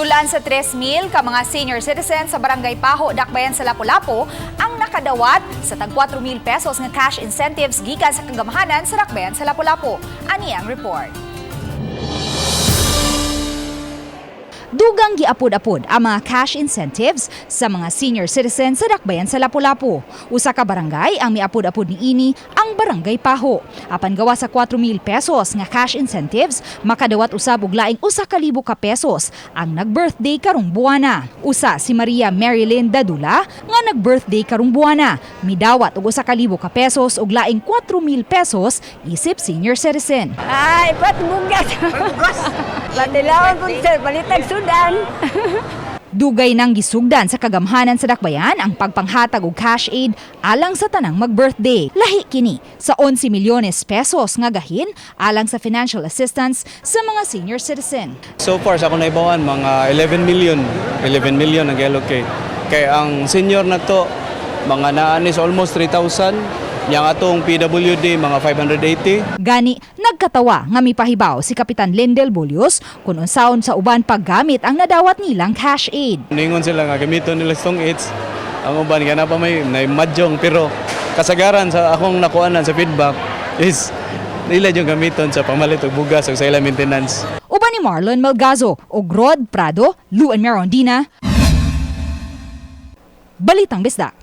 Dulan sa 3,000 ka mga senior citizens sa Barangay Pajo, Dakbayan sa Lapu-Lapu ang nakadawat sa tag 4,000 pesos nga cash incentives gikan sa kagamhanan sa Dakbayan sa Lapu-Lapu. Ani ang report. Dugang giapod-apod ang mga cash incentives sa mga senior citizens sa Dakbayan sa Lapu-Lapu. Usa ka barangay ang miapod-apod niini, ang Barangay Pajo. Apan gawas sa 4,000 pesos nga cash incentives, makadawat usab og laing 1,000 ka pesos ang nag-birthday karong buwana. Usa si Maria Marilyn Dadula nga nag-birthday karong buwana. Midawat og 1,000 ka pesos og laing 4,000 pesos isip senior citizen. Ay, pat bugas. Bugas? Patilawan po, sir, palitag sudan. Dugay nang gisugdan sa kagamhanan sa Dakbayan ang pagpanghatag og cash aid alang sa tanang mag-birthday. Lahi kini sa 11 milyones pesos nga gahin alang sa financial assistance sa mga senior citizen. So far sa akong naibawan, mga 11 million, 11 million ang allocate. Kay ang senior na to, mga naanis almost 3,000, yang atong PWD mga 580. Gani, nagkatawa nga mipahibaw si Kapitan Lindel Bolios kung unsaon sa uban paggamit ang nadawat nilang cash aid. Ningon sila nga gamiton nila sa AIDS. Ang uban kay na pa may nay mahjong, pero kasagaran sa akong nakuanan sa feedback is nila yung gamiton sa pamalit og bugas ug sa ilang maintenance. Uban ni Marlon Melgazo o Rod Prado, Luan Merondina. Balitang Bisdak.